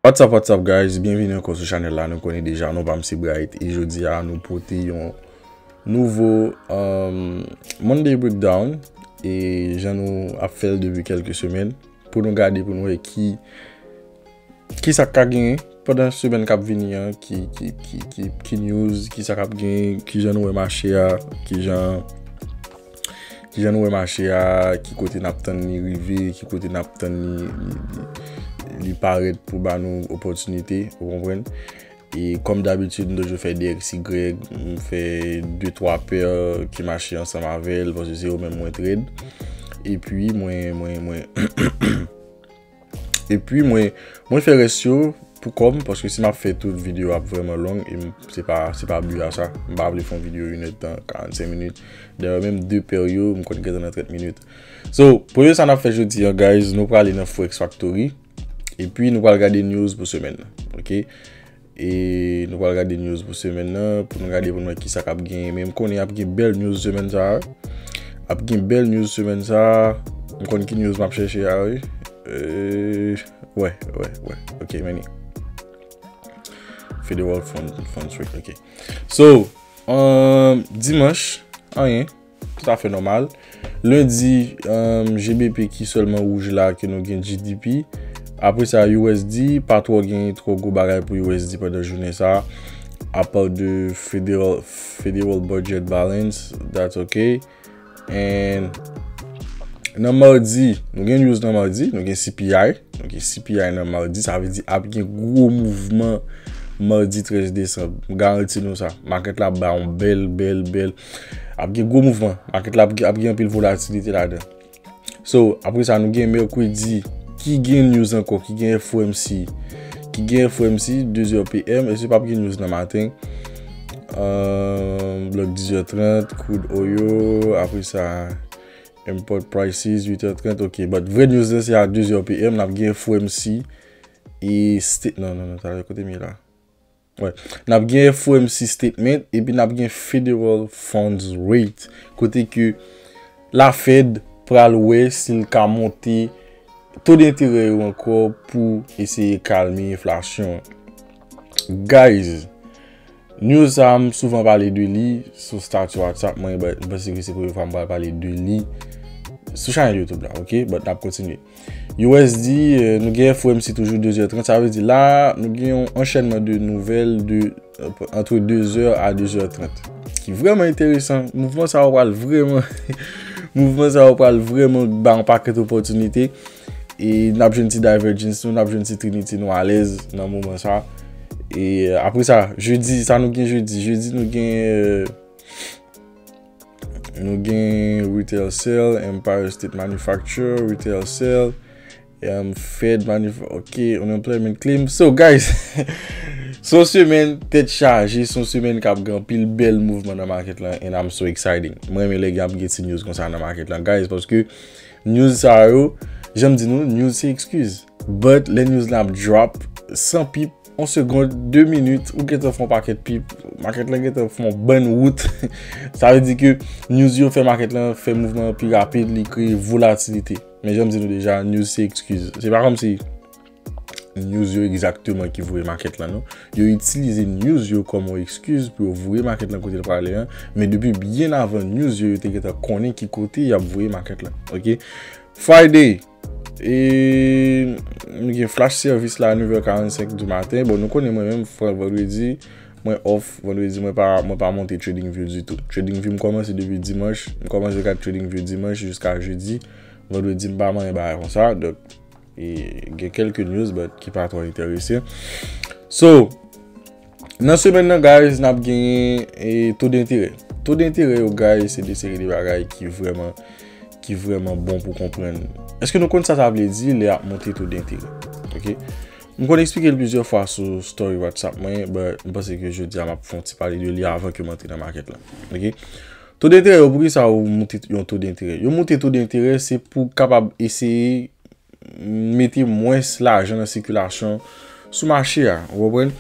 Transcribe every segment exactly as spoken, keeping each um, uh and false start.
What's up, what's up, guys? Byenvini ankò sou chanèl la. Nou konnen deja, non pa m se Bright. E jodi a, nou pote yon nouvo um, Monday Breakdown. E jan nou ap fè l depi kèlke semèn. Pou nou gade, pou nou wè ki, ki sa k ka genyen pandan semèn k ap vini an, ki, ki, ki, ki, ki news, ki sa k ap genyen, ki jan nou wè mache a, ki jan ki jan nou wè mache a, ki kote n ap tann li rive, ki kote n ap tann li, li, li, li parèt pou ba nou opòtinite, ou konprann? E kòm dabitid, m toujou fè D X Y, m fè de twa pè ki mache ansanm avè l, paske se yo menm mwen trade. Epi, mwen, mwen, mwen, Epi mwen, mwen fè rès yo pou kò m, paske si m ap fè tout videyo ap vrèman long, e m, se pa, se pa bi a sa. M pa vle fè yon videyo inèdtan, karannsenk minit. Dayè menm de pè yo, m konn gentan nan trant minit. So, premye sa n ap fè jodi a, guys, nou prale nan Forex Factory. Epi nou pral gade news pou semèn nan. Ok? E nou pral gade news pou semèn nan, pou nou gade pou nou wè ki sa k ap genyen. Men m konnen ap gen bèl news semèn sa a. Ap gen bèl news semèn sa a. M konn ki news m ap chèche a, wi. Euh, wè, wè, wè. Ok, men li. Federal Fund, Funds Rate, ok. So, um, dimanch, anyen. Toutafè nòmal. Lendi, um, G B P ki sèlman wouj la ke nou gen G D P. Apre sa, U S D, pa twò gen twò gwo bagay pou U S D pandan jounen sa. Apa de federal, federal budget balance, that's ok. And nan madi, nou gen news nan madi, nou gen C P I. Ok, C P I nan madi, sa vle di ap gen gwo mouvman madi trèz desanm. M garanti nou sa. Makèt la ap bay yon bèl, bèl, bèl. Ap gen gwo mouvman. Makèt la ap gen, ap gen anpil volatilite ladan. So, apre sa, nou gen mèkredi, ki gen news ankò, ki gen F O M C, ki gen F O M C, de zè P M, èske p ap gen news nan maten? Euh, blòk diz è trant, crude oil, apre sa, import prices, uit è trant, ok. But vrè news la se a de zè P M, n ap gen F O M C e state, non, non, non, talè kote m ye la? Wè. N ap gen F O M C statement, epi n ap gen federal funds rate, kote ke la Fed pral wè si l ka monte to denterè yo ankò pou eseye kalme enflasyon. Guys, news sa a, m souvan pale de li sou statut WhatsApp mwen, but m panse ke se premye fwa m pral pale de li sou chanèl YouTube la, ok? But n ap kontinye. U S D, euh, nou gen F O M C toujou de zè trant, sa vle di la, nou gen yon anchènman de nouvèl de, euh, entre de zè a de zè trant, ki vrèman enteresan. Mouvman sa yo pral vrèman, mouvman sa yo pral vrèman ba yon pakèt opòtinite. E n ap jwenn ti divergence nou, n ap jwenn ti trinite nou alèz nan moman sa. E, euh, apre sa, jedi, sa nou gen jedi? Jedi, nou gen, euh, nou gen retail sale, Empire State Manufacture, retail sale, um, Fed Manuf-, ok, unemployment claim. So, guys, se yon semèn tèt chaje, se yon semèn k ap gen anpil bèl mouvman nan makèt lan, and I'm so excited. Mwen renmen lè gen ap gen ti news konsa nan makèt lan, guys, paske news sa yo, jan m di nou, news se excuse. But lè news la ap drop, san pip, yon segond, de minit, ou gentan fè yon pakèt pip, makèt lan gentan fè yon bann wout. Sa vle di ke news yo fè makèt lan fè mouvman an pi rapid, li kreye volatilite. Men jan m di nou deja, news se excuse. Se pa kòmsi news yo egzakteman ki voye makèt lan, non. Yo itilize news yo kòm yon excuse pou yo voye makèt lan kote l prale an. Men depi byen avan news yo, yo te gentan konnen ki kote y ap voye makèt lan. Ok? Friday, e nou gen flash service la a nèv è karannsenk du maten. Bon, nou konnen mwen menm, fran-, vandredi, mwen off. Vandredi, mwen pa, mwen pa monte TradingView ditou. TradingView, m kòmanse depi dimanch. M kòmanse gad TradingView dimanch jiska jedi. Vandredi, m pa manyen bagay konsa. Donk, e gen kèlke news, but ki pa twò enteresan. So, nan semèn nan, guys, n ap genyen, e, to denterè. To denterè yo, guys, se de seri de bagay ki vrèman, ki vrèman bon pou konprann. Èske nou konn sa sa vle di lè y ap monte to denterè? Ok? M konn eksplike l plizyè fwa sou story WhatsApp mwen, but m panse ke jodi a m ap fè yon ti pale de li avan ke m antre nan makèt lan. Ok? To denterè yo, poukisa yo moute yon to denterè? Yo moute to denterè, se pou kapab eseye mete mwens lajan nan sikilasyon sou mache a, ou konprann?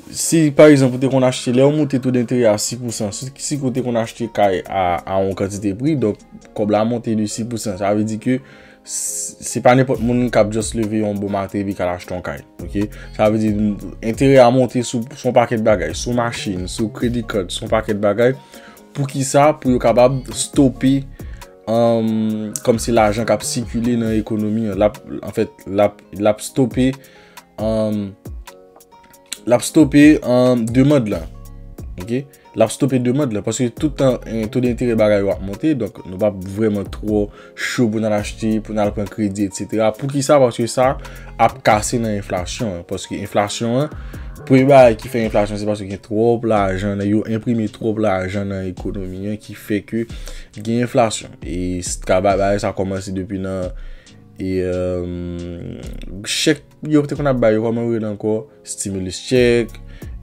Si, pa egzanp, ou te konn achte, lè yo moute to denterè a sis pousan, si, si ou te konn achte kay a, a yon kantite pri, donk, kòb la monte de sis pousan. Sa vle di ke s-, se pa nenpòt moun k ap just leve yon bon maten epi k al achte yon kay. Ok? Sa vle di, enterè a monte sou, sou yon pakèt bagay, sou machin, sou credit card, sou yon pakèt bagay. Poukisa? Pou yo kapab stope, um, kòmsi lajan k ap sikile nan ekonomi an. L ap, anfèt, l ap, l ap stope, um, l ap stope, um, demann lan. Ok? L ap stope demann lan. Paske tout tan, eh, to denterè bagay yo ap monte, donk nou p ap vrèman twò cho pou n al achte, pou n al pran kredi, etsetera. Poukisa? Paske sa ap kase nan enflasyon an. Paske enflasyon an, premye bagay ki fè enflasyon, se paske gen twòp lajan, nan, yo enprime twòp lajan nan ekonomi an, ki fè ke gen enflasyon. E s-, ka ba-, bagay sa kòmanse depi nan, e, euh, chèk yo te konn ap bay yo, kòman yo rele ankò? Stimulus check,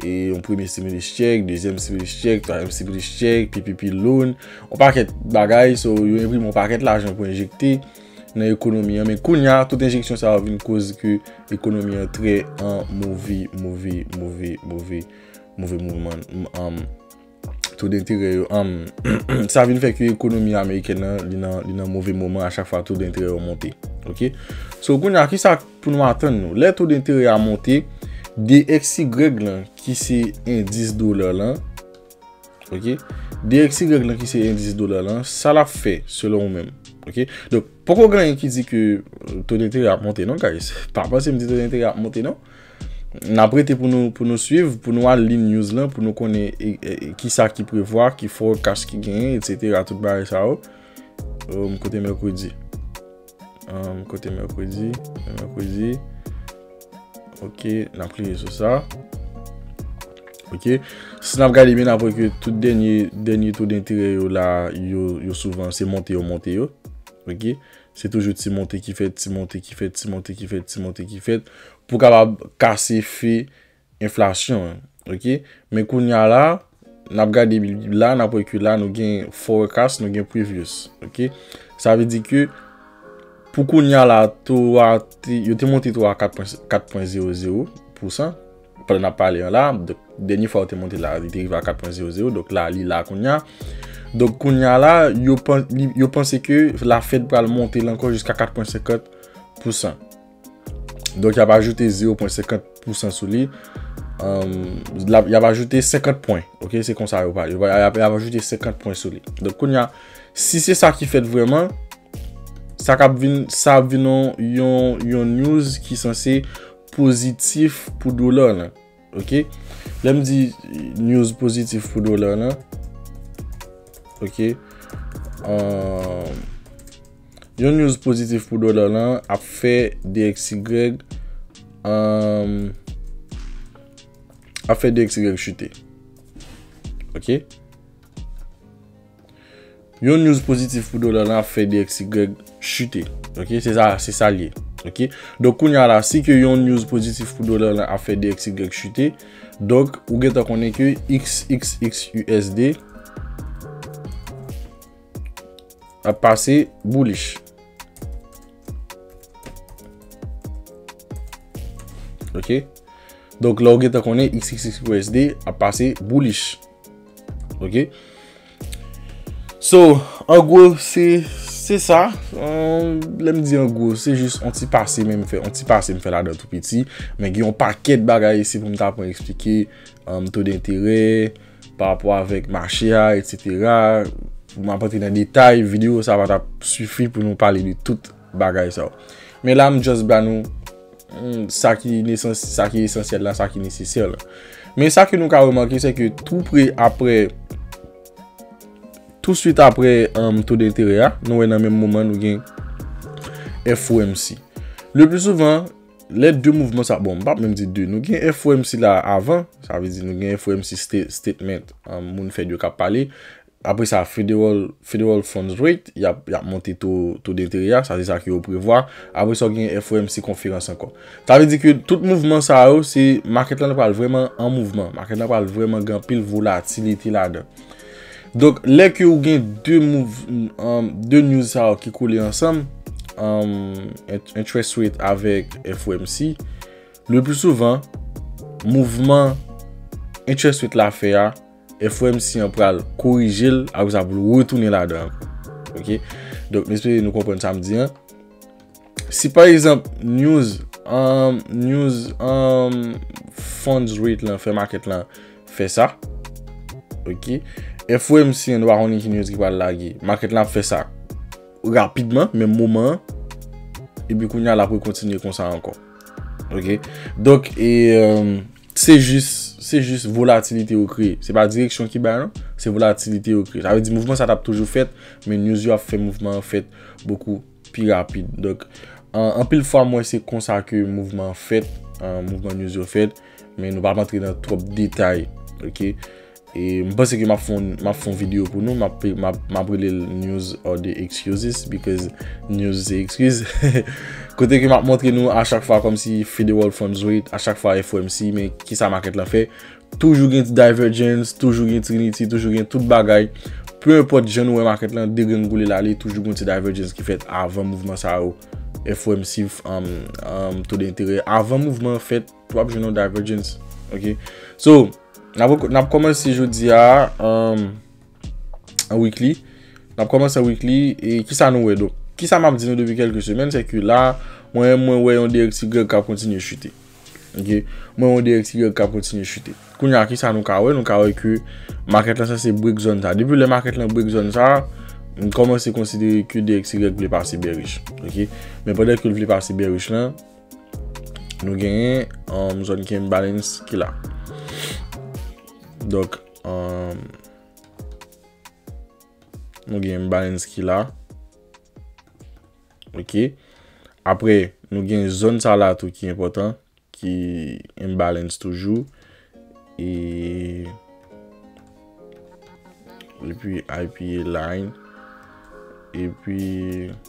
e yon premye stimulus check, dezyèm stimulus check, twazyèm stimulus check, P P P loan, yon pakèt bagay, so yo enprime yon pakèt lajan pou enjekte nan ekonomi an. Men kounye a, tout enjeksyon sa yo vin koz ke ekonomi an trè an move, move, move, move, move mouvman. M-, um, to denterè yo, um, sa vin fè ke ekonomi amerikèn nan, li nan, li nan move moman a chak fwa to denterè yo monte. Ok? So, kounye a, kisa pou nou atann nou? Lè to denterè a monte, D X Y lan, ki se endis dola lan, ok? D X Y lan, ki se endis dola lan, sa l ap fè, selon ou menm, ok? Donk, poko gen anyen ki di ke, euh, to denterè ap monte, non, guys. Pa panse m di to denterè ap monte, non. N ap rete pou nou, pou nou swiv, pou nou al li news lan, pou nou konnen, e, e, e, kisa ki prevwa, ki forecast ki genyen, etsetera, tout bagay sa yo. Um, kote mèkredi? Um, kote mèkredi? Mèkredi. Ok, n ap klike sou sa. Ok. Si n ap gade byen, n ap wè ke tout dènye, dènye to denterè yo la, yo, yo souvan se monte yo monte yo. Ok. Se toujou ti monte ki fèt, ti monte ki fèt, ti monte ki fèt, ti monte ki fèt, pou kapab kase efe enflasyon an. Ok? Men kounye a la, n ap gade la, n ap wè ke la, nou gen forecast, nou gen previous. Ok? Sa vle di ke pou kounye a la, to a te, yo te monte to a kat pwen, kat pwen zewo zewo pousan. Pandan n ap pale an la, donk, dènye fwa yo te monte la, li te rive a kat pwen zewo zewo, donk la, li la kounye a. Donk, kounye a la, yo pan-, li, yo panse ke la Fed pral monte l ankò jiska kat pwen senkant pousan. Donk, y ap ajoute zewo pwen senkant pousan sou li. Um, l ap, y ap ajoute senkant pwen. Ok, se konsa yo pale. Y ap, y ap, y ap ajoute senkant pwen sou li. Donk, kounye a, si se sa ki fèt vrèman, sa k ap vin, sa ap vin yon, yon, yon news ki sanse pozitif pou dola lan. Ok? Lè m di news pozitif pou dola lan, ok? Um, yon news pozitif pou dola lan ap fè D X Y, um, ap fè D X Y chite. Ok? Yon news pozitif pou dola lan ap fè D X Y chite. Ok? Se sa, se sa l ye. Ok? Donk, kounye a la, si ke yon news pozitif pou dola lan ap fè D X Y chite, donk, ou gentan konnen ke X X X U S D ap pase bullish. Ok? Donk, la ou gentan konnen X X X U S D ap pase bullish. Ok? So, an gwo, se, se sa. Euh, lè m di an gwo, se jis on ti pase, men m fè, on ti pase m fè ladan tou piti. Men gen yon pakèt bagay isi pou m ta pran eksplike, um, to denterè, pa rapò avèk mache a, etsetera. M ap antre nan detay, videyo sa pa t ap sifi pou nou pale de tout bagay sa yo. Men la, m just ba nou, mm, sa ki nesans-, sa ki esansyèl la, sa ki nesesè la. Men sa ke nou ka remake, se ke tou pre apre, tou swit apre, um, to denterè a, nou wè nan menm moman nou gen F O M C. Le pli souvan, lè de mouvman sa, bon, m p ap menm di de, nou gen F O M C la avan, sa vle di nou gen F O M C sta-, statement, um, moun Fed yo k ap pale. Apre sa, Federal, Federal Funds Rate, y ap, y ap monte to, to denterè a, sa se sa ke yo prevwa. Apre sa, w gen F O M C konferans ankò. Sa vle di ke tout mouvman sa yo, se makèt lan pral vrèman an mouvman. Makèt lan pral vrèman gen anpil volatilite ladan. Donk, lè ke ou gen de mouv-, um, de news sa yo ki kole ansanm, um, int-, interest rate avèk F O M C, le pli souvan, mouvman interest rate la fè a, F O M C an pral korije l, apre sa pou l retounen ladan ankò. Ok? Donk, m espere nou konprann sa m di an. Si pa egzanp, news, um, news, um, funds rate lan fè market lan fè sa, ok? F O M C an, nou pa konnen ki news ki pral lage. Market lan ap fè sa rapidman, menm moman an. Epi kounye a, l ap rekontinye konsa ankò. Ok? Donk, e, um, se jis, se jis volatilite yo kreye. Se pa direksyon ki bay, non. Se volatilite yo kreye. Sa vle di mouvman sa t ap toujou fèt, men news yo ap fè mouvman an fèt bokou pi rapid. Donk, an, anpil fwa, m wè se konsa ke mouvman an fèt, an, mouvman news yo fèt, men nou p ap antre nan twòp detay, ok? E m panse ke m ap fè yon, m ap fè yon videyo pou nou, m ap, m ap, m ap rele l news or the excuses, because news se excuse. Kote ke m ap montre nou a chak fwa kòmsi federal funds rate, a chak fwa F O M C, men kisa market lan fè. Toujou gen ti divergence, toujou gen Trinity, toujou gen tout bagay. Peu importe jan nou wè market lan degrenngole l ale, toujou gen ti divergence ki fèt avan mouvman sa yo. F O M C, um, um, to denterè. Avan mouvman an fèt, w ap jwenn yon divergence. Ok? So, n ap, n ap kòmanse jodi a, um, an weekly. N ap kòmanse an weekly. E kisa nou wè? Donk, kisa m ap di nou depi kèlke semèn, se ke la, mwen, mwen wè yon D X Y k ap kontinye chite. Ok? Mwen wè yon D X Y k ap kontinye chite. Kounye a, kisa nou ka wè? Nou ka wè ke market lan sanse break zòn sa. Depi lè market lan break zòn sa, m kòmanse konsidere ke D X Y vle pase bearish. Ok? Men pandan ke l vle pase bearish lan, nou genyen, um, zòn ki imbalance ki la. Donk, um, nou gen imbalance ki la. Ok. Apre, nou gen zòn sa la tou ki enpòtan, ki imbalance toujou. E, epi I P A line. Epi,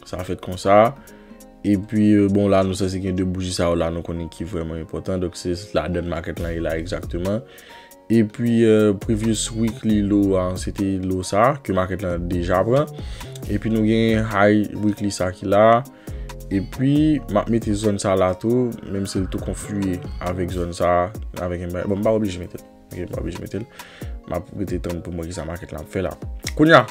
sa fèt konsa. Epi, bon, la, nou sanse gen de bouji sa yo la, nou konnen ki vrèman enpòtan. Donk, se ladan market lan ye la egzakteman. Epi, euh, previous weekly low a, se te low sa, ke market lan deja pran. Epi, nou gen high weekly sa ki la. Epi, m ap mete zòn sa la tou, menm si l tou konfliye avèk zòn sa, avèk M B A. Bon, m pa oblije mete l. Ok, m pa oblije mete l. M ap rete tann pou m wè kisa market lan ap fè la. Kounye a,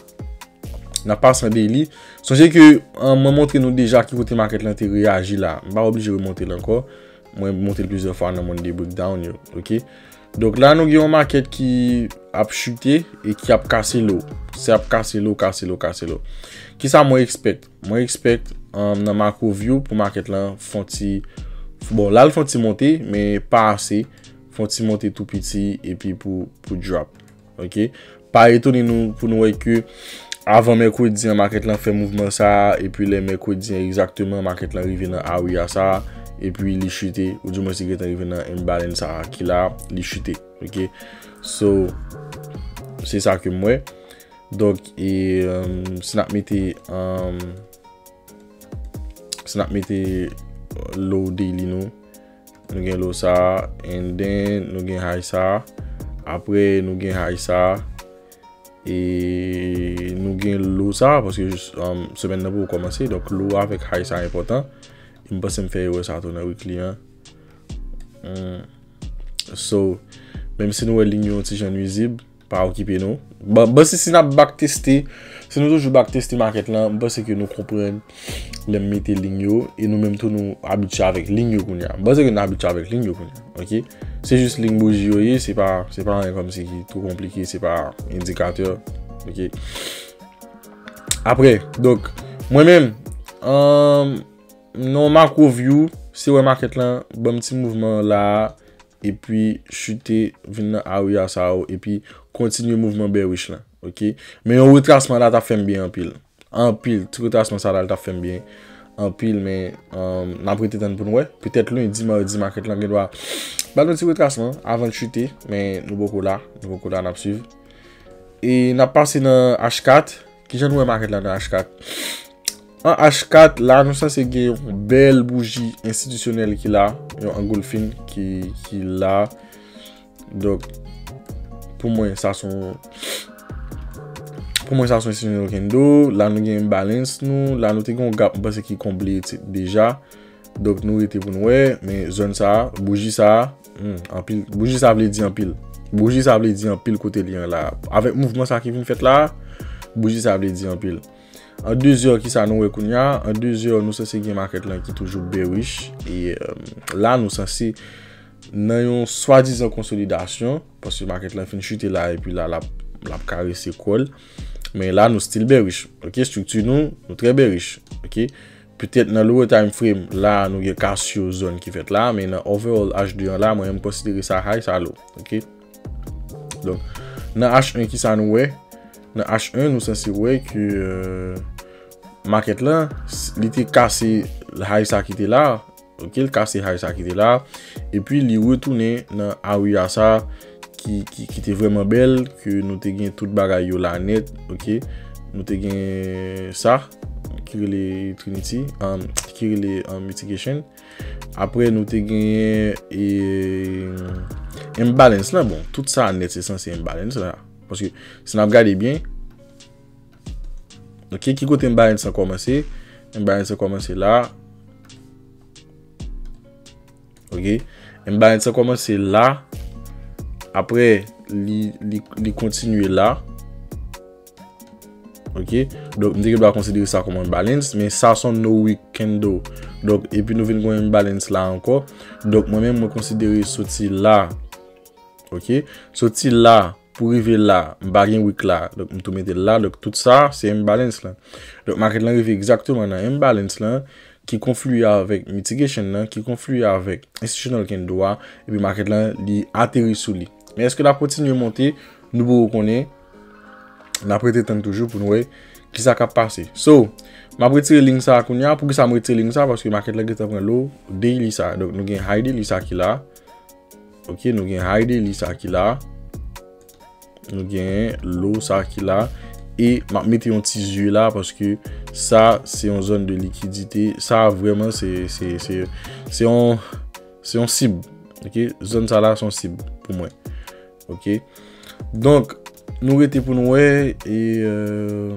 n ap pase an daily. Sonje ke, euh, mwen montre nou deja ki kote market lan te reyaji la. M pa oblije remonte l ankò. Mwen montre l plizyè fwa nan Monday breakdown yo, ok? Donk la, nou gen yon market ki ap chite e ki ap kase low. Se ap kase low, kase low, kase low. Kisa mwen expect? Mwen expect, um, nan macro view pou market lan fè yon ti, bon, la l fè yon ti monte, men pa ase. Fè yon ti monte tou piti epi pou, pou drop. Ok? Pa etone nou pou nou wè ke avan mèkredi an, market lan fè mouvman sa a, epi lè mèkredi an egzakteman, market lan rive nan area sa a, epi li chite, oudimwens li gentan rive nan imbalance sa a ki la, li chite. Ok? So, se sa ke m wè. Donk, e, um, si n ap mete, um, si n ap mete low daily nou, nou gen low sa, and then nou gen high sa, apre nou gen high sa, e nou gen low sa, paske, um, semèn nan poko kòmanse, donk low avèk high sa enpòtan. E m panse m fè erè sa tou nan weekly an. Hmm. So, menm si nou wè liy yo yon ti jan nwizib, pa okipe nou. Bon, bon, si, si n ap back teste, si nou toujou back teste market lan, m panse ke nou konprann lè m mete liy yo, e nou menm tou nou abitye avèk liy yo kounye a. M panse ke nou abitye avèk liy yo kounye a, ok? Se jis liy bouji yo ye, se pa, se pa anyen kòmsi ki twò konplike, se pa endikatè, ok? Apre, donk, mwen menm, um, nan macro view, se wè market lan, ban m ti mouvman la a, epi chite, vin nan area sa yo, epi kontinye mouvman bearish lan, ok? Men yon retrasman la t ap fè m byen anpil. Anpil, ti retrasman sa la, l t ap fè m byen anpil, men, um, n ap rete tann pou n wè. Petèt lendi, madi, market lan gen dwa ba nou ti retrasman avan l chite, men nou poko la, nou poko la, n ap swiv. E n ap pase nan H kat. Kijan nou wè market la nan H kat? An H kat, la nou sanse gen yon bèl bouji enstitisyonèl ki la, yon engulfing ki, ki la. Donk, pou mwen, sa se yon, pou mwen, sa se yon institutional candle. La nou gen imbalance nou. La nou te gen yon gap, m panse ki konble ti deja. Donk, nou rete pou n wè. Men zòn sa, bouji sa, hmm, anpil. Bouji sa vle di anpil. Bouji sa vle di anpil kote li an la. Avèk mouvman sa ki vin fèt la, bouji sa vle di anpil. An dezè, kisa nou wè kounye a? An dezè, nou sanse gen makèt lan ki toujou bearish. E euh, la, nou sanse nan yon swadizan konsolidasyon, paske makèt lan fin chite la, epi la, l ap, l ap karese kò l. Men la, nou still bearish. Ok, estrikti nou, nou trè bearish. Ok, petèt nan lower time frame, la, nou gen kas yo zòn ki fèt la, men nan overall H de an la, mwen, m konsidere sa high, sa low. Ok, donk, nan H en, kisa nou wè? Nan H en, nou sanse wè ke euh, makèt lan, s- li te kase high sa ki te la, ok, l kase high sa ki te la, epi li retounen nan area sa ki, ki, ki te vrèman bèl, ke nou te gen tout bagay yo la nèt, ok, nou te gen sa, ki rele Trinity, um, ki rele um, Mitigation, apre nou te genyen e, imbalance lan, bon, tout sa nèt se sanse imbalance la, paske si n ap gade byen, ok, ki kote imbalance lan kòmanse? Imbalance lan kòmanse la. Ok, imbalance lan kòmanse la. Apre, li, li, li kontinye la. Ok, donk m te gen dwa konsidere sa kòm imbalance, men sa se yon no wick candle. Donk, epi nou vin gen imbalance la ankò. Donk, mwen menm, mwen konsidere soti la. Ok, soti la pou rive la, m pa gen wick la. Donk, m tou mete l la. Donk, tout sa, se imbalance lan. Donk, market lan rive egzakteman nan imbalance lan, ki konfliye avèk mitigation lan, ki konfliye avèk institutional candle a, epi market lan, li ateri sou li. Men èske l ap kontinye monte? Nou poko konnen. N ap rete tann toujou pou nou wè kisa k ap pase. So, m ap retire liy sa a kounye a. Poukisa m retire liy sa a? Paske market lan gentan pran low daily sa. Donk, nou gen high daily sa ki la. Ok, nou gen high daily sa ki la. Nou gen low sa ki la. E m ap mete yon ti zye la paske sa se yon zòn de likidite. Sa vrèman se, se, se, se yon, se yon sib. Ok, zòn sa la se yon sib pou mwen. Ok. Donk, nou rete pou nou wè. E euh,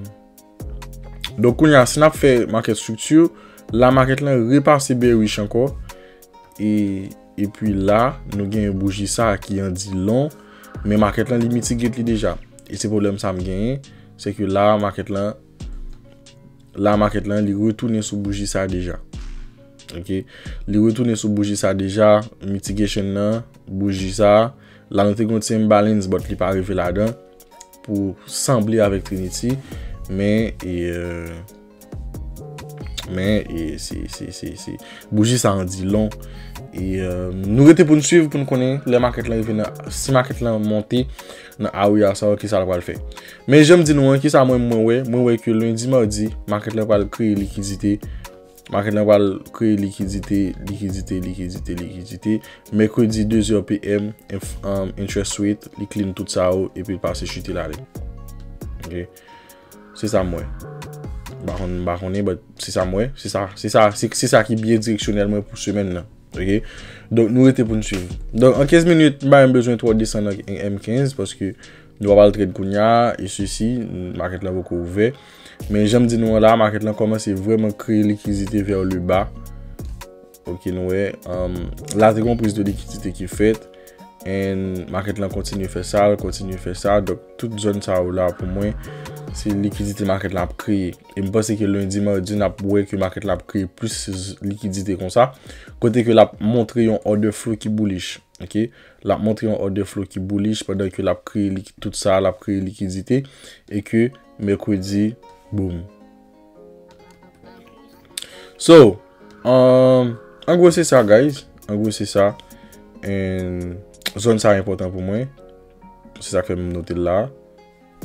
donk, kounye a, si n ap fè market structure, la market lan repase bearish ankò. E epi la, nou gen bouji sa ki an di long, men market lan, li mitigate li deja. E se pwoblèm sa m genyen, se ke la, market lan, la, market lan, li retounen sou bouji sa deja. Ok, li retounen sou bouji sa deja, mitigation nan, bouji sa. La, nou te gen yon ti imbalance, but li pa rive ladan pou sanble avèk Trinity. Men, e, euh, men, e, se, se, se, se, bouji sa an di long. E euh, nou rete pou n swiv, pou n konnen lè market lan rive nan, si market lan monte nan area sa yo, kisa l pral fè. Men jan m di nou an, kisa mwen, mwen wè? Mwen wè ke lendi, madi, market lan pral kreye likidite. Market lan pral kreye likidite, likidite, likidite, likidite. Mèkredi, de zè P M, inf- um, interest rate, li clean tout sa yo, epi l pase chite l ale. Ok. Se sa m wè. M pa konn, m pa konnen, but se sa m wè. Se sa, se sa, se, se sa ki byen direksyonèl mwen pou semèn nan. Ok. Donk, nou rete pou n swiv. Donk, an kenz minit, m pa menm bezwen twò desann nan M kenz, paske nou pa pral trade kounye a, e sesi, market lan poko ouvè. Men jan m di nou an la, market lan kòmanse vrèman kreye likidite vers le bas. Ok, nou wè, um, la te gen yon prise de likidite ki fèt. And market lan kontinye fè sa, l kontinye fè sa. Donk, tout zòn sa yo la, pou mwen, se likidite market lan ap kreye. E m panse ke lendi, madi, n ap wè ke market lan ap kreye plis z- likidite konsa. Kote ke l ap montre yon order flow ki bullish. Ok? L ap montre yon order flow ki bullish pandan ke l ap kreye lik- tout sa, l ap kreye likidite. E ke mèkredi, boom. So, um, an gwo se sa, guys. An gwo se sa. And zòn sa enpòtan pou mwen. Se sa k fè m note l la.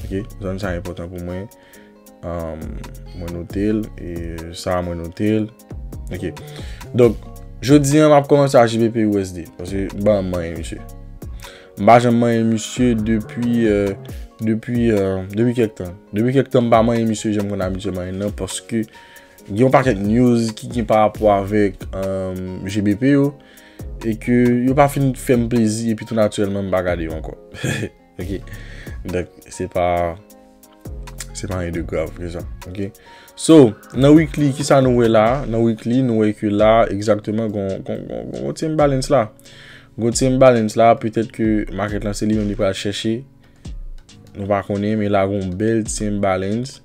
Ok, zòn sa enpòtan pou mwen. Um, mwen note l, e sa mwen note l. Ok. Donk, jodi an, m ap kòmanse ak G B P U S D. Paske m pa janm manyen misye. M pa janm manyen misye depi, euh, depi, euh, depi kèk tan. Depi kèk tan, m pa manyen misye jan m konn abitye manyen l nan, paske gen yon pakèt news ki gen pa rapò avèk, um, G B P yo, e ke yo pa fin fè m plezi, epi tou natirèlman, m pa gade yo ankò. Ok. Donk, se pa, se pa anyen de grav ke sa. Ok. So, nan weekly, kisa nou wè la? Nan weekly, nou wè ke la, egzakteman, gon, gon, gon, gon, gon ti imbalance la. Gon ti imbalance la, petèt ke market lan se li menm li pral chèche. Nou pa konnen, men la gon bèl ti imbalance.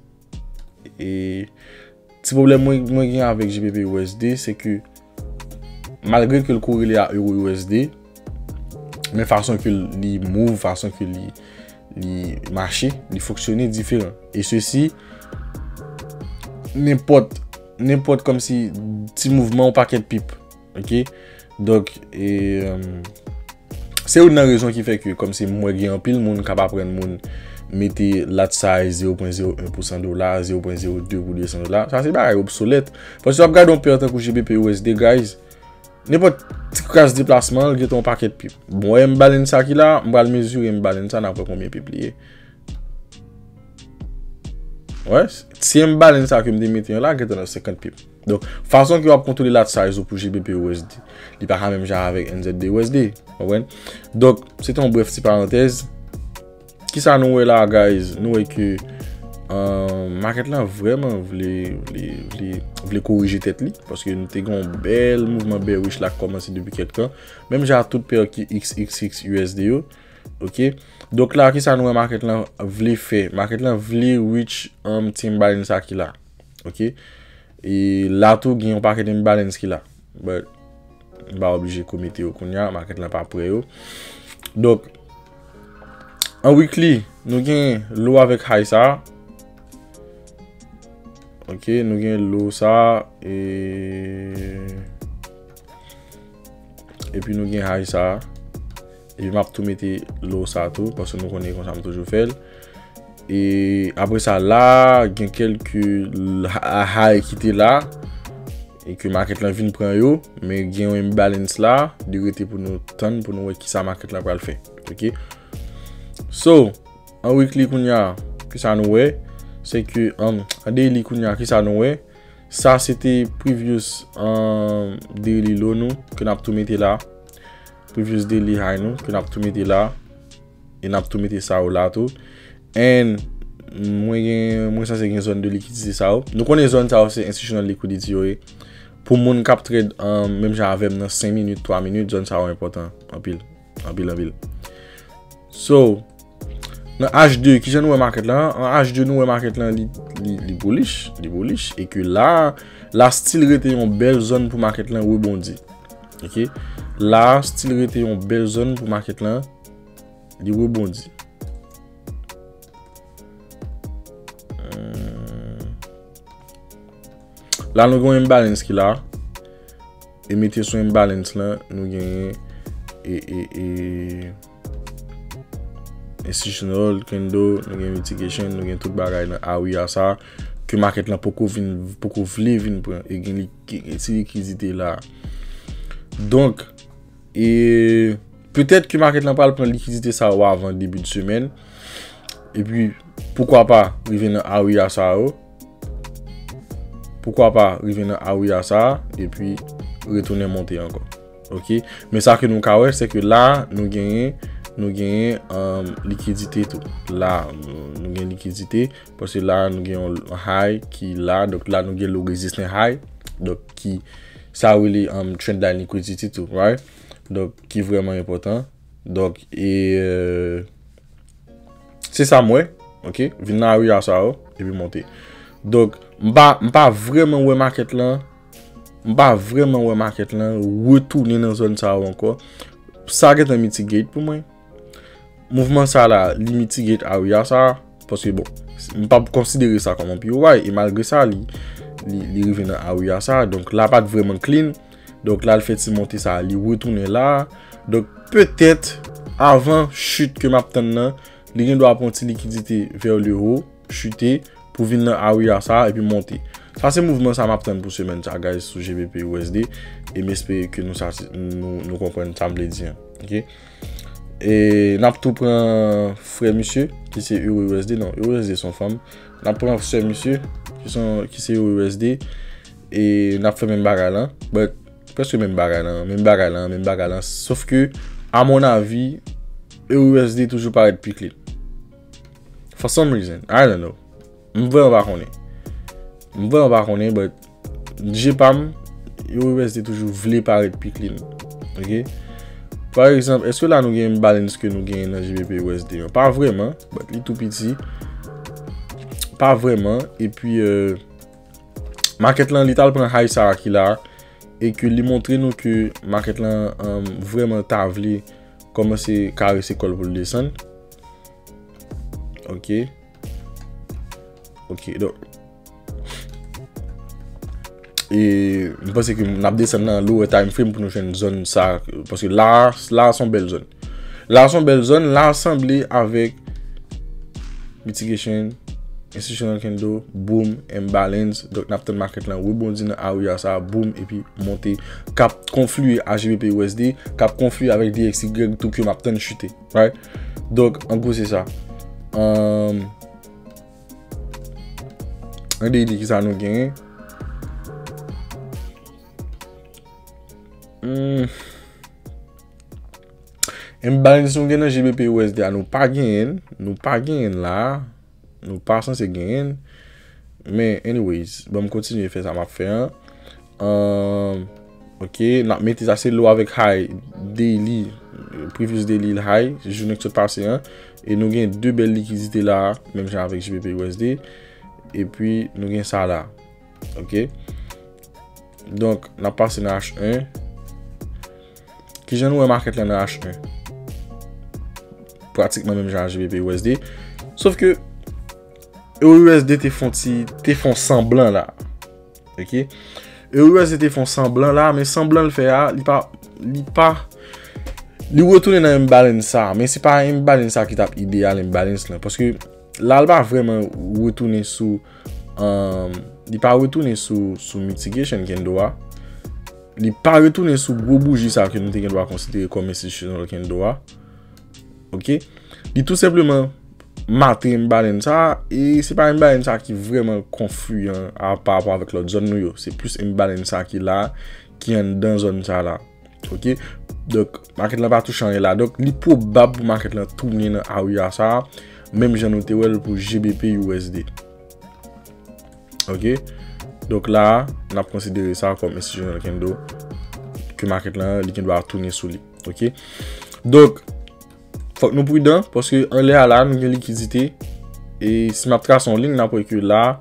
E ti pwoblèm mwen, mwen gen avèk G B P U S D, se ke malgre ke l korele a Euro U S D, men fason ke li move, fason ke li, li mache, li fonksyone diferan. E sesi, nenpòt, nenpòt kòmsi ti mouvman yon pakèt pip. Ok? Donk, e, um, se youn nan rezon ki fè ke, kòmsi m wè gen anpil moun k ap aprann moun mete lot size zero pwen zero en pou san dola, zero pwen zero de pou de san dola. Sa se bagay obsolèt. Paske w ap gade yon pè tankou G B P U S D, guys, nenpòt ti kras deplasman, l gentan yon pakèt pip. Bon, imbalance sa ki la, m pral mezire imbalance sa, n ap wè konbyen pip li ye. Wè, ti imbalance sa ke m te mete an la, gentan nan senkant pip. Donk, fason ke w ap kontwole lot size ou pou G B P U S D, li pa ka menm jan avèk N Z D U S D. Konprann? Donk, se te yon brèf ti parantèz. Kisa nou wè la, guys? Nou wè ke, euh, market lan vrèman vle, vle, vle, vle korije tèt li, paske nou te gen yon bèl mouvman bearish la k kòmanse depi kèk tan. Menm jan ak tout pè ki X X X U S D yo. Ok? Donk la, kisa nou wè market lan vle fè? Market lan vle reach, um, ti imbalance sa ki la. Ok? E la tou, gen yon pakèt imbalance ki la. But, m pa oblije komete yo kounya, market lan pa prè yo. Donk, an weekly, nou gen low avèk high sa. Ok, nou gen low sa, e, epi nou gen high sa. Epi m ap tou mete low sa tou, paske nou konnen konsa m toujou fè l. E apre sa la, gen kèlke l-, ha-, high ki te la, e ke market lan vin pran yo, men gen yon imbalance la, li rete pou nou tann, pou nou wè kisa market lan pral fè. Ok? So, an weekly kounya, kisa nou wè? Se ke, an, an daily kounya, kisa nou wè? Sa se te previous, um, daily low nou ke n ap tou mete la. Previous daily high nou ke n ap tou mete la. E n ap tou mete sa yo la tou. And mwen gen, mwen sanse gen zòn de likidite sa yo. Nou konnen zòn sa yo se institutional liquidity yo ye. Pou moun k ap trade, um, menm jan avè m nan senk minit, twa minit, zòn sa yo enpòtan anpil. Anpil, anpil. So, nan H de, kijan nou wè market lan? An H de, nou wè market lan, li, li, li bullish, li bullish, e ke la, la still rete yon bèl zòn pou market lan rebondi. Ok? La still rete yon bèl zòn pou market lan, li rebondi. Hmm. La, nou gen yon imbalance ki la. E mete sou imbalance lan, nou genyen e, e, e, institutional candle, nou gen mitigation, nou gen tout bagay nan area sa, ke market lan poko vin, poko vle vin pran, e gen li, gen ti likidite la. Donk, e petèt ke market lan pral pran likidite sa yo avan debi de semèn. Epi, poukwa pa rive nan area sa yo? Poukwa pa rive nan area sa, epi retounen monte ankò? Ok? Men sa ke nou ka wè, se ke la, nou genyen, nou genyen, um, likidite tou. La, nou, nou gen likidite, paske la, nou gen yon high ki la, donk la, nou gen low resistance high, donk ki, sa rele, um, trend line liquidity tou, right? Donk, ki vrèman enpòtan. Donk, e, euh, se sa m wè, ok? Vin nan area sa yo, epi monte. Donk, m pa, m pa vrèman wè market lan, m pa vrèman wè market lan retounen nan zòn sa yo ankò. Sa gentan mitigate pou mwen. Mouvman sa la, li mitigate area sa, paske bon, m p ap konsidere sa kòm yon P O Y, e malgre sa, li, li, li rive nan area sa, donk la pa t vrèman clean. Donk la, l fè ti monte sa, li retounen la. Donk petèt, avan chit ke m ap tann nan, li gen dwa pran ti likidite vers le haut, chute, pou vin nan area sa, epi monte. Sa se mouvman sa m ap tann pou semèn sa, guys, sou G B P U S D, e m espere ke nou sa, nou, nou konprann sa m vle di an, ok? E n ap tou pran frè misye, ki se Euro U S D, non, Euro U S D se yon fanm. N ap pran sè misye, ki se, ki se Euro U S D, e n ap fè menm bagay lan. But, prèske menm bagay lan, menm bagay lan, menm bagay lan. Sof ke, a mon avi, Euro U S D toujou parèt pi clean. For some reason, I don't know. M vrèman pa konnen. M vrèman pa konnen, but je pa m, Euro U S D toujou vle parèt pi clean. Ok? Pa egzanp, èske la nou gen imbalance ke nou genyen nan G B P U S D an? Pa vrèman, but li tou piti. Pa vrèman. Epi, euh, market lan, li t al pran high sa a ki la, e ke li montre nou ke market lan, um, vrèman ta vle kòmanse karese kò l pou l desann. Ok. Ok, donk. E m panse ke n ap desann nan lower time frame pou nou jwenn zòn sa. Paske la, la se yon bèl zòn. La se yon bèl zòn. La sanble avèk mitigation, institutional candle, boom, imbalance. Donk, n ap tann market lan rebondi nan area sa, boom, epi monte, k ap konfliye a G B P U S D, k ap konfliye avèk D X Y tou ke m ap tann chite. Right? Donk, an gwo, se sa. Um, An daily, kisa nou genyen? Hmm. Imbalance nou gen nan G B P U S D a, nou pa genyen, nou pa genyen la, nou pa sanse genyen. Men, anyways, ban m kontinye fè sa m ap fè an. Um, ok, n ap mete sa se low avèk high daily, previous daily high, jounen ki sot pase an. E nou gen de bèl likidite la, menm jan avèk G B P U S D. Epi nou gen sa la. Ok. Donk, n ap pase nan H one. Kijan nou wè market lan nan H one? Pratikman menm jan a G B P U S D. Sof ke Euro U S D te fon ti, te fon sanblan la. Ok? Euro U S D te fon sanblan la, men sanblan l fè a, li pa, li pa, li retounen nan imbalance sa, men se pa imbalance sa ki t ap ideyal imbalance lan. Paske la, l pa vrèman retounen sou, um, li pa retounen sou, sou mitigation candle a. Li pa retounen sou gwo bouji sa ke nou te gen dwa konsidere kòm institutional candle a. Ok? Li tou senpleman mate imbalance sa, e se pa imbalance sa ki vrèman konfliyan a pa rapò avèk lòt zòn nou yo. Se plis imbalance sa ki la, ki anndan zòn sa la. Ok? Donk, market lan pa touche anyen la. Donk, li pwobab pou market lan tounen nan area sa, menm jan nou te wè l pou G B P U S D. Ok? Donk la, n ap konsidere sa kòm institutional candle ke market lan, li gen dwa tounen sou li. Ok? Donk, fòk nou pridan, paske anlè a la, nou gen likidite. E si m ap trase yon liy, n ap wè ke la,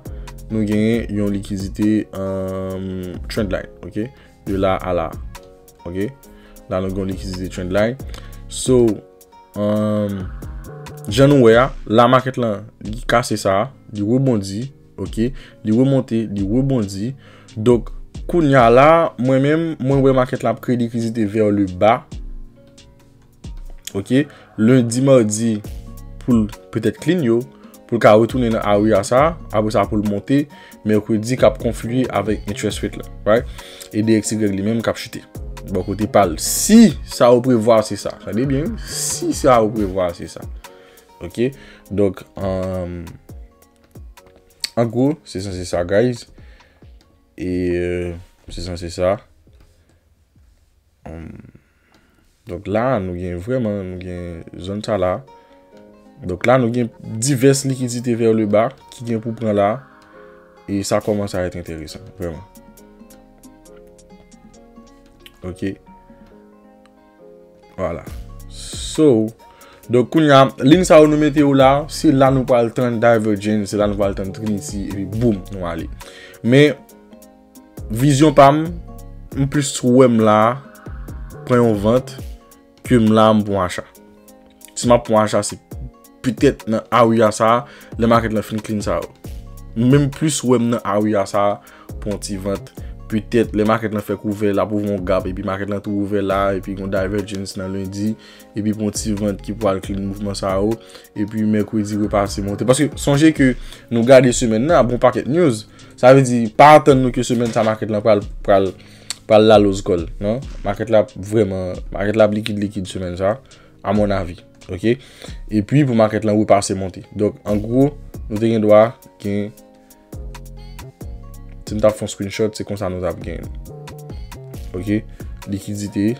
nou gen yon likidite, um, trend line. Ok? De la a la. Ok? La, nou gen yon likidite trend line. So, um, jan nou wè a, la market lan, li kase sa, li rebondi, ok? Li remonte, li rebondi. Donk, kounye a la, mwen menm, mwen wè market la ap kreye likidite vers le bas. Ok? Lendi, madi, pou l petèt clean yo, pou l ka retounen nan area sa, apre sa pou l monte, mèkredi k ap konfliye avèk interest rate la, right? E D X Y li menm k ap chite. Bò kote pa l. Si sa ou prevwa se sa. Tande byen, wi. Si sa ou prevwa se sa. Ok? Donk, um, an gwo, se sanse sa, guys. E, euh, se sanse sa. Um, donk la, nou gen vrèman, nou gen zòn sa la. Donk la, nou gen divès likidite vers le bas ki gen pou pran la. E sa kòmanse a èt enteresan, vrèman. Ok. Vwala. So, donk kounye a, liy sa yo nou mete yo la, se la nou pral tann divergence, se la nou pral tann Trinity, epi boum, nou ale. Men, vizyon pa m, m plis wè m la pran yon vant ke m la m pran acha. Si m ap pran acha, se petèt nan area sa, lè market lan fin clean sa yo. M menm plis wè m nan area sa pou yon ti vant. Petèt lè market lan fèk ouvè, l ap ouvè yon gap, epi market lan tou ouvè la, epi yon divergence nan lendi, epi pou yon ti vant ki pral clean mouvman sa yo, epi mèkredi repase monte. Paske sonje ke nou gade semèn nan, ap gen yon pakèt news. Sa vle di, pa atann nou ke semèn sa market lan pral, pral, pral la loz kò l, non? Market la vrèman, market la ap likid, likid semèn sa, à mon avis, ok? Epi pou market lan repase monte. Donk, an gwo, nou te gen dwa gen, si m t ap fè yon screenshot, se konsa nou t ap gen. Ok? Likidite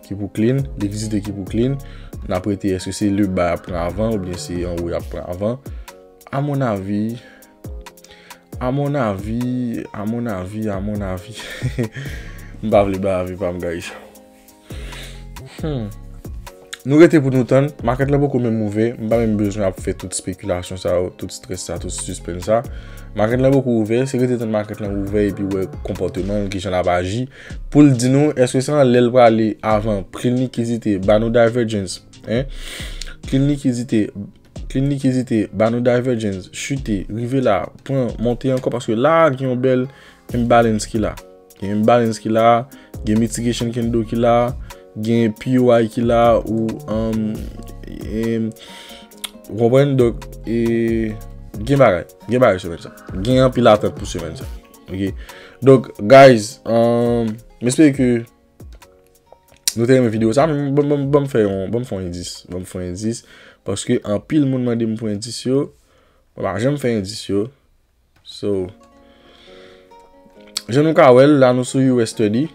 ki pou clean, likidite ki pou clean. N ap rete, èske se le bas y ap pran avan oubyen se anwo y ap pran avan? À mon avis, à mon avis, à mon avis, à mon avis. M pa vle bay avi pa m, guys. Hmm. Nou rete pou nou tann. Market lan poko menm ouvè. M pa menm bezwen ap fè tout spekilasyon sa yo, tout stress sa, tout suspense sa. Market lan poko ouvè. Se rete tann market lan ouvè epi wè konpòteman l, kijan l ap aji. Pou l di nou, èske se anlè l prale avan, clean likidite, ba nou divergence, hein? Clean likidite, clean likidite, ba nou divergence, chute, rive la, pran, monte ankò, paske la, gen yon bèl imbalance ki la. Gen imbalance ki la, gen mitigation candle ki la, gen P O I ki la, ou, um, em, ou konprann? Donk, e, gen bagay, gen bagay semèn sa. Gen anpil atant pou semèn sa. Ok? Donk, guys, um, m espere ke nou te renmen videyo sa, men ban m fè yon, ban m fè yon endis, ban m fè yon endis, paske anpil moun mande m pou endis yo, mwen pa janm fè endis yo. So, jan nou ka wè l, la nou sou U S thirty,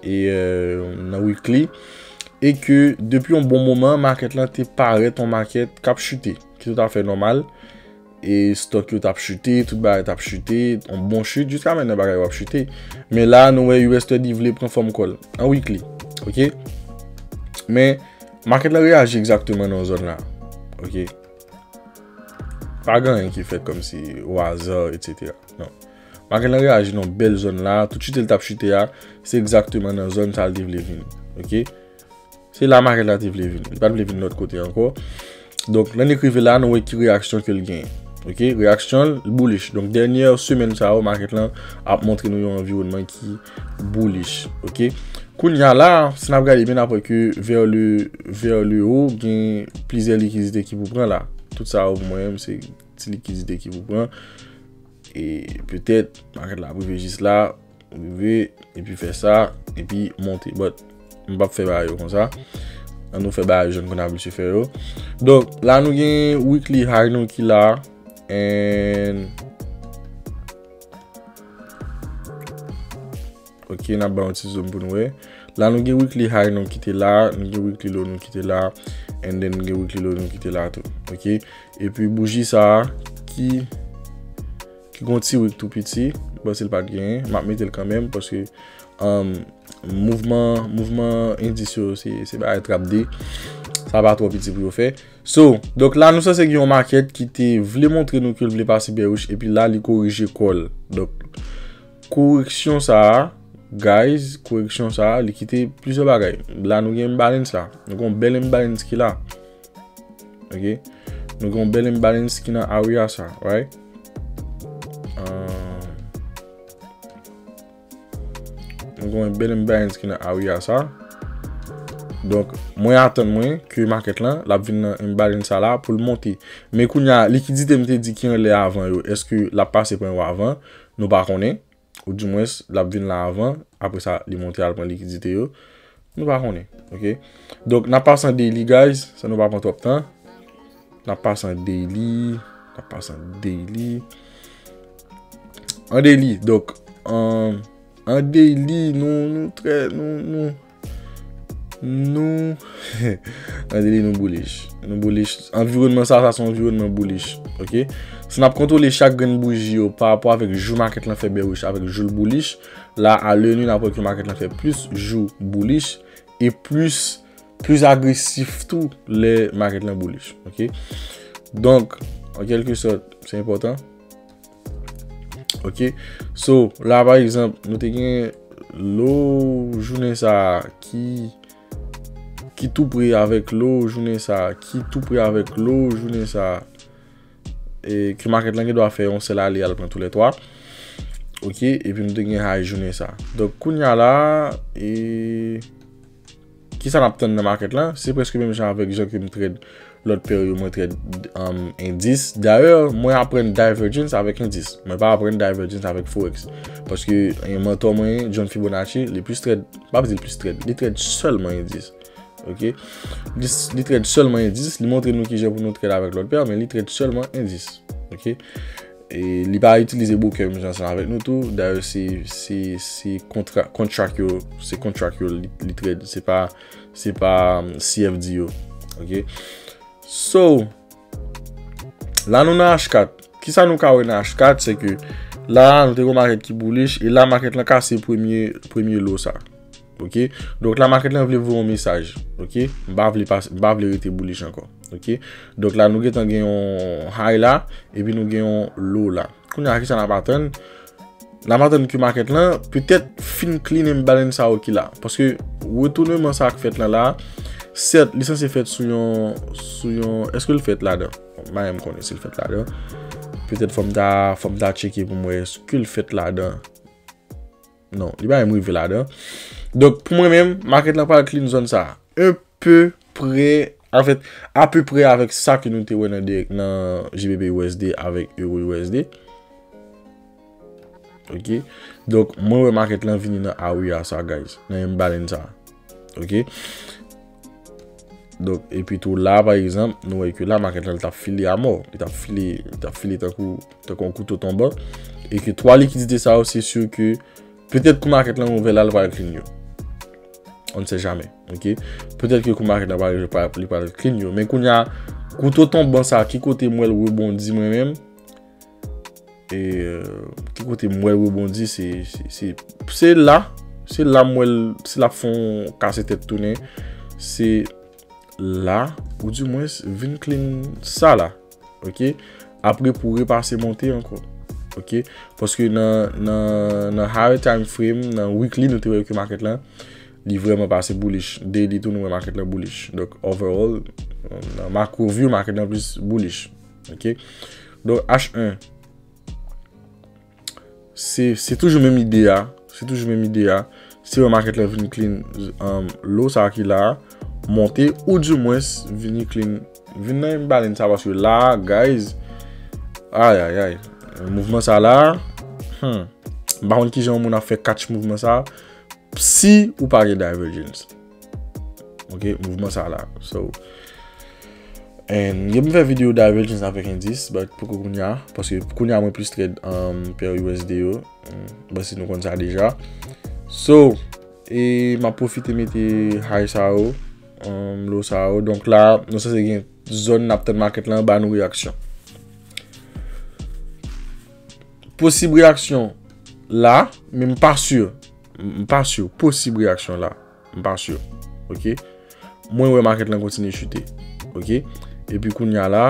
e, euh, nan weekly, e ke depi yon bon moman, market lan te parèt yon market k ap chute, ki toutafè nòmal, e stock yo t ap chute, tout bagay t ap chute, yon bon chute, jiska mentnan bagay yo ap chute. Men la, nou wè U S thirty vle pran fòm kò l, an weekly, ok? Men, market lan reyaji egzakteman nan zòn la, ok? Pa gen anyen ki fèt kòmsi o aza, etsetera. Non. Market lan reyaji nan bèl zòn la, tout chute l t ap chute a, se egzakteman nan zòn sa l te vle vin, ok? Se la market la te vle vin. Li pa t vle vin lòt kote ankò. Donk, lè n rive la, nou wè ki reyaksyon ke l genyen. Ok, reyaksyon l bullish. Donk, dènyè semèn sa yo, market lan ap montre nou yon anviwònman ki bullish. Ok. Kounye a la, si n ap gade byen apre ke vers le, vers le haut, gen plizyè likidite ki pou pran la. Tout sa yo pou mwen menm, se ti likidite ki pou pran. E petèt, market la ap rive jis la, rive, epi fè sa, epi monte. But, m p ap fè bagay yo konsa. An nou fè bagay jan n konn abitye fè yo. Donk, la nou gen weekly high nou ki la, and ok, n ap ba yon ti zoom pou nou wè. La nou gen weekly high nou ki te la, nou gen weekly low nou ki te la, and then nou gen weekly low nou ki te la tou. Ok, epi bouji sa a ki ki gon ti wick tou piti, m panse l pa t genyen, m ap mete l kanmenm, paske, um, mouvman, mouvman endis yo, se, se bagay trap de, sa pa twò piti pou yo fè. So, donk la, nou sanse gen yon market ki te vle montre nou ke l vle pase bearish, epi la, li korije kò l. Donk, koreksyon sa a, guys, koreksyon sa a, li kite plizyè bagay. La, nou gen imbalance la. Nou gen yon bèl imbalance ki la. Ok? Nou gen yon bèl imbalance ki nan area sa, right? Euh, nou gen yon bèl imbalance ki nan area sa. Donk, mwen atann mwen ke market lan, l ap vin nan imbalance sa la pou l monte. Men kounye a, likidite m te di ki anlè avan yo, èske l ap pase pran yo avan? Nou pa konnen. Oudimwens, l ap vin la avan. Apre sa, li monte al pran likidite yo. Nou pa konnen, ok? Donk, n ap pase an daily, guys, san nou pa pran twòp tan. N ap pase an daily, n ap pase an daily. An daily, donk, an, an daily, nou, nou trè, nou, nou, nou, an daily, nou bullish. Nou bullish. Anviwònman sa, sa se yon anviwònman bullish, ok? Si n ap kontwole chak grenn bouji yo pa rapò avèk jou market lan fè bearish, avèk jou l bullish, la, a lè ni, n ap wè ke market lan fè plis jou bullish e plis, plis agresif tou lè market lan bullish, ok? Donk, an kèlke sòt, se enpòtan. Ok? So, la, pa egzanp, nou te gen low jounen sa a ki, ki tou pre avèk low jounen sa a, ki tou pre avèk low jounen sa a. E ke market lan gen dwa fè yon sèl ale al pran toulètwa. Ok? Epi nou te gen high jounen sa a. Donk, kounye a la, e, kisa n ap tann nan market lan? Se prèske menm jan avèk jan ke m trade lòt pè yo, mwen trade, um, endis. Dayè, mwen aprann divergence avèk endis. Mwen pa aprann divergence avèk forex. Paske, e, mantò mwen, John Fibonacci, li plis trade, m pa di l plis trade, li trade sèlman endis. Ok? Li, li trade sèlman endis, li montre nou kijan pou nou trade avèk lòt pè, men li trade sèlman endis. Ok? E li pa itilize broker menm jan ansanm avèk nou tou. Dayè, se, se, se kontra, contract yo, se contract yo li, li trade, se pa, se pa, um, C F D yo. Ok? So, la nou nan H kat. Kisa nou ka wè nan H kat, se ke la, nou te gon market ki bullish, e la, market lan kase premye, premye low sa. Ok? Donk la, market lan vle voye yon mesaj. Ok? M pa vle pas, m pa vle rete bullish ankò. Ok? Donk la, nou gentan gen yon high la, epi nou gen yon low la. Kounye a, kisa n ap atann? N ap atann ke market lan petèt fin clean imbalance sa yo ki la. Paske retounman sa k fèt lan la, sèt, li sanse fèt sou yon, sou yon, èske l fèt ladan? M pa menm konnen si l fèt ladan. Petèt fò m ta, fò m ta tcheke pou m wè èske l fèt ladan. Non, li pa menm rive ladan. Donk, pou mwen menm, market lan pral clean zòn sa. Un peu près, anfèt, apeprè avèk sa ke nou te wè nan, nan G B P U S D avèk Euro U S D. Ok. Donk, mwen wè market lan vini nan area sa, guys. Nan imbalance sa. Ok. Donk, epi tou la, pa egzanp, nou wè ke la, market lan, li t ap file a mò. Li t ap file, li t ap file tankou, tankou yon kouto tonban. E ke twa likidite sa yo, se si ke petèt kou market lan ouvè la, li pral clean yo. On ne sait jamais, ok? Petèt ke kou market lan pral, li pral, li pral clean yo. Men kounye a, kouto tonban sa, ki kote m wè l rebondi mwen menm? E, euh, ki kote m wè l rebondi, se, se, se, se la. Se la m wè l, se la fè yon kase tèt tounen. Se la, ou dimwens vin clean sa la. Ok? Apre pou repase monte ankò. Ok? Paske nan, nan, nan higher time frame, nan weekly, nou te wè ke market lan, li vrèman pase bullish. Daily tou, nou wè market lan bullish. Donk, overall, nan macro view, market lan plis bullish. Ok? Donk, H one, se, se toujou menm ide a. Se toujou menm ide a. Se wè market lan vin clean, um, low sa ki la a, monte, ou dimwens vini clean, vin nan imbalance sa, paske la, guys, ay, ay, ay, mouvman sa la, hmm, m pa konn kijan yon moun ap fè catch mouvman sa, si ou pa gen divergence. Ok, mouvman sa la. So, and, gen pou m fè videyo divergence avèk endis, but poko kounye a, paske kounye a mwen plis trade, um, pè U S D yo. Um, bon, si nou konn sa deja. So, e m ap pwofite mete high sa yo, um, low sa yo. Donk la, nou sanse gen zòn n ap tann market lan ba nou reyaksyon. Posib reyaksyon la, men m pa si. M pa si. Posib reyaksyon la. M pa si. Ok? Mwen wè market lan kontinye chite. Ok? Epi kounye a la,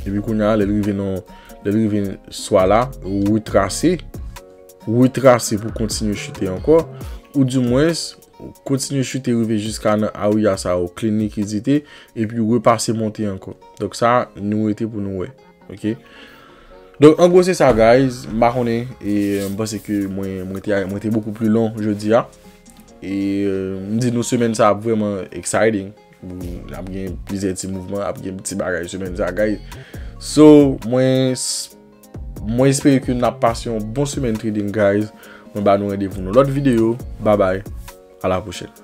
epi kounye a, lè l rive nan, lè l rive swa la, retrase, retrase pou kontinye chite ankò, ou dimwens, kontinye chite rive jiska nan area sa yo, clean likidite, epi repase monte ankò. Donk sa, nou rete pou nou wè. Ok? Donk, an gwo, se sa, guys. M pa konnen, e, m panse ke mwen, mwen te, mwen te beaucoup plus long jodi a. E, euh, m di nou semèn sa ap vrèman exciting. N ap gen plizyè ti mouvman, ap gen ti bagay semèn sa, guys. So, mwen, s-, mwen espere ke n ap pase yon bon semèn trading, guys. Mwen ba nou randevou nan lòt videyo. Bye bye. À la prochaine.